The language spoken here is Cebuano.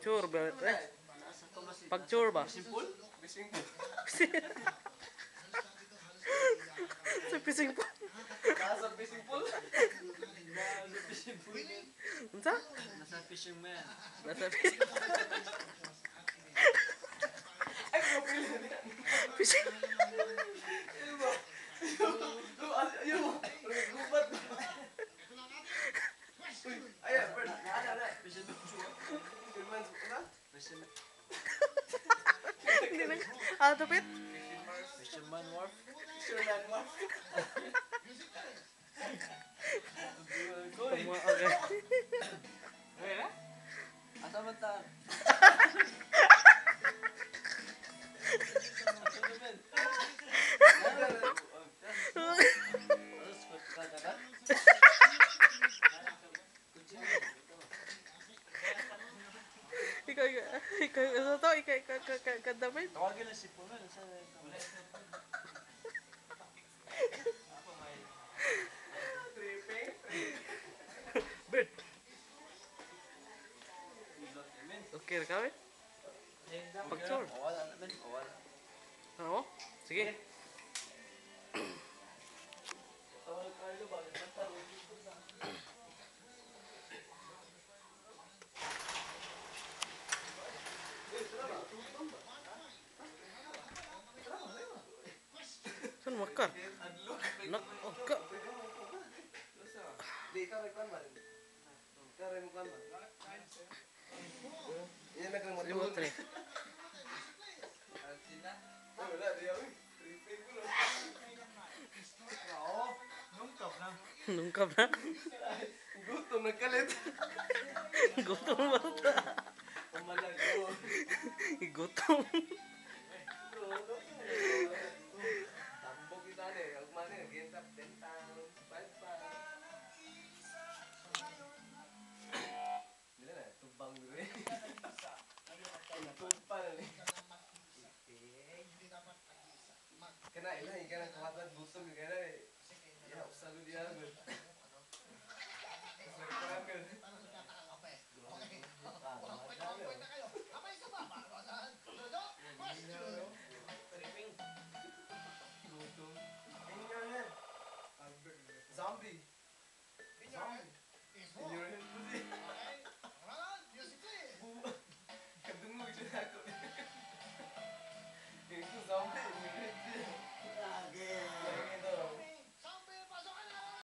Picture ba? Eh, picture ba? Simple? Bising po. Sa pising po. Nasa bising pool. Nasa fishing pool. Unsa? Nasa fishing man. Nasa pising. Ay, profile niya. Pising. Ayun ba? Ayun mo. Gubat. Uy, ayan, bird. Ana, ana. Fishing man. Fisherman's, ano? Fishing Hindi na. Ah, tupit? Fisherman wharf. Fisherman wharf. Koy. Tama, okay. Okay na? Asa man ta? Asa man? Ikaw, ikaw, ikaw, ano to? Ikaw, ikaw, ikaw, ikaw, ikaw, David? Tawagin lang si Pumel. Asa na ito? Tripping. Bird. Okay, ra ka, eh? Picture. Wala na, men. Wala. Oo? Sige. Tawag Carlo ba? Saan makar? Nak, oh, ka. Di, ikaw rin kwan ba rin? Ikaw rin kwan ba? Yan na kang Lima, matulog. tre. Ay, wala, di ako eh. Tripping ko no. Oo. Nungkap na. Nungkap na. Gutom, nagkalit. Gutom ba ito? Pamalago. Gutom.